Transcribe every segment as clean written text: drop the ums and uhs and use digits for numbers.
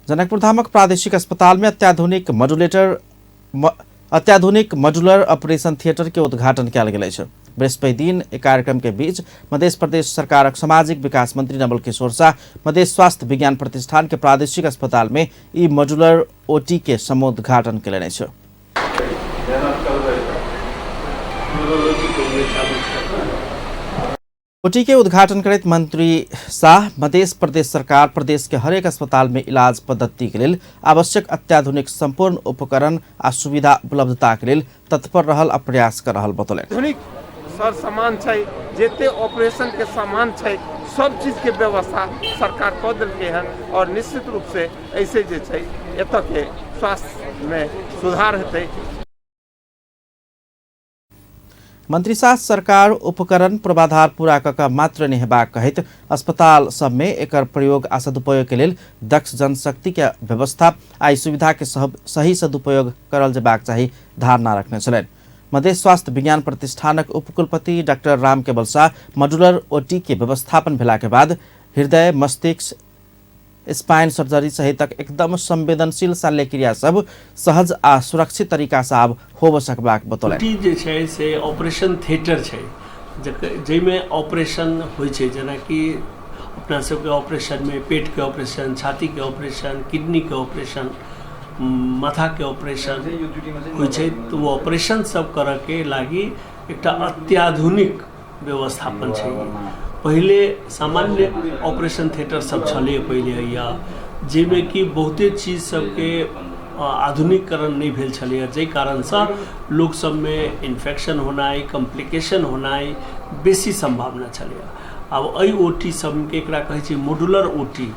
जनकपुर धामक प्रादेशिक अस्पताल में अत्याधुनिक मॉड्यूलर ऑपरेशन थिएटर के उद्घाटन कयल गेल अछि। बृहस्पति दिन एक कार्यक्रम के बीच मध्य प्रदेश सरकारक सामाजिक विकास मंत्री नवल किशोर शाह मध्य स्वास्थ्य विज्ञान प्रतिष्ठान के प्रादेशिक अस्पताल में ई मॉड्यूलर ओटी के समुद्घाटन कयलनि अछि। ओटी के उद्घाटन करैत मंत्री शाह मध्य प्रदेश सरकार प्रदेश के हरेक अस्पताल में इलाज पद्धति के लेल आवश्यक अत्याधुनिक संपूर्ण उपकरण आ सुविधा उपलब्धता के लेल तत्पर रहल आ प्रयास कर रहल बतौलनि। आधुनिक सर सामान छै, जते ऑपरेशन के सामान छै, सब चीज के व्यवस्था सरकार कऽ देलकै हन और निश्चित रूप से ऐसे जे छै एतऽ के स्वास्थ्य में सुधार हेतै। मंत्री शाह सरकार उपकरण पूर्वाधार पूरा कऽ कऽ मात्र नहि हेबाक कहैत अस्पताल सबमे एकर प्रयोग आ सदुपयोग के लेल दक्ष जनशक्ति के व्यवस्था आ ई सुविधा के सही सदुपयोग करल जेबाक चाही धारणा रखने छलनि। मध्य स्वास्थ्य विज्ञान प्रतिष्ठानक उपकुलपति doctor Ram Kewal Shah modular OT के व्यवस्थापन भेला के बाद हृदय, मस्तिष्क, स्पाइन सर्जरी सहितक एकदम संवेदनशील शल्यक्रिया सब सहज आ सुरक्षित तरीका से आब होब सकबाक बतौलनि। ओटी जे छै से ऑपरेशन थिएटर छै, जाहिमे ऑपरेशन होइ छै, जेनाकि अपना सबके ऑपरेशनमे पेटके ऑपरेशन, छातीके ऑपरेशन, किडनीके ऑपरेशन, माथाके ऑपरेशन होइ छै। तऽ ओ ऑपरेशन सब करऽके लागि एकटा अत्याधुनिक व्यवस्थापन छै। पहिले सामान्य ऑपरेशन थिएटर सब छलै पहिले या, जाहिमे कि बहुते चीज सबके आधुनिकरण नहि भेल छलैए, जाहि कारणसँ लोक सबमे इन्फेक्शन होनाइ, कॉम्प्लिकेशन होनाइ बेसी सम्भावना छलैए। आब एहि ओ टी सबके एकरा कहै छै मॉड्यूलर ओ टी,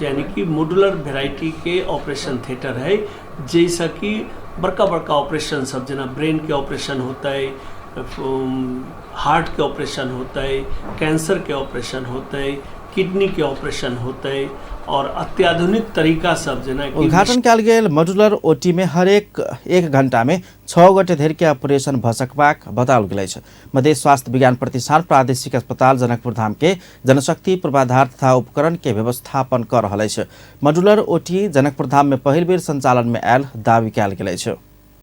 यानी कि मॉड्यूलर वेराइटीके ऑपरेशन थिएटर है, जाहिसँ कि बड़का बड़का ऑपरेशन सब जेना ब्रेनके ऑपरेशन होतै, हार्टके ऑपरेशन होतै, कैंसरके ऑपरेशन होतै, किडनीके ऑपरेशन होतै और अत्याधुनिक तरीका सब जेनाकि उद्घाटन कयल गेल मॉड्यूलर ओटी में हरेक एक घंटा में 6 गोटे धरि के ऑपरेशन भऽ सकबाक बताओल गेल अछि। मध्य स्वास्थ्य विज्ञान प्रतिष्ठान प्रादेशिक अस्पताल जनकपुर धाम के जनशक्ति पूर्वाधार तथा उपकरण के व्यवस्थापन कऽ रहल अछि। मॉड्यूलर ओटी जनकपुर धाम में पहिल बेर संचालन में आयल दावी कयल गेल अछि।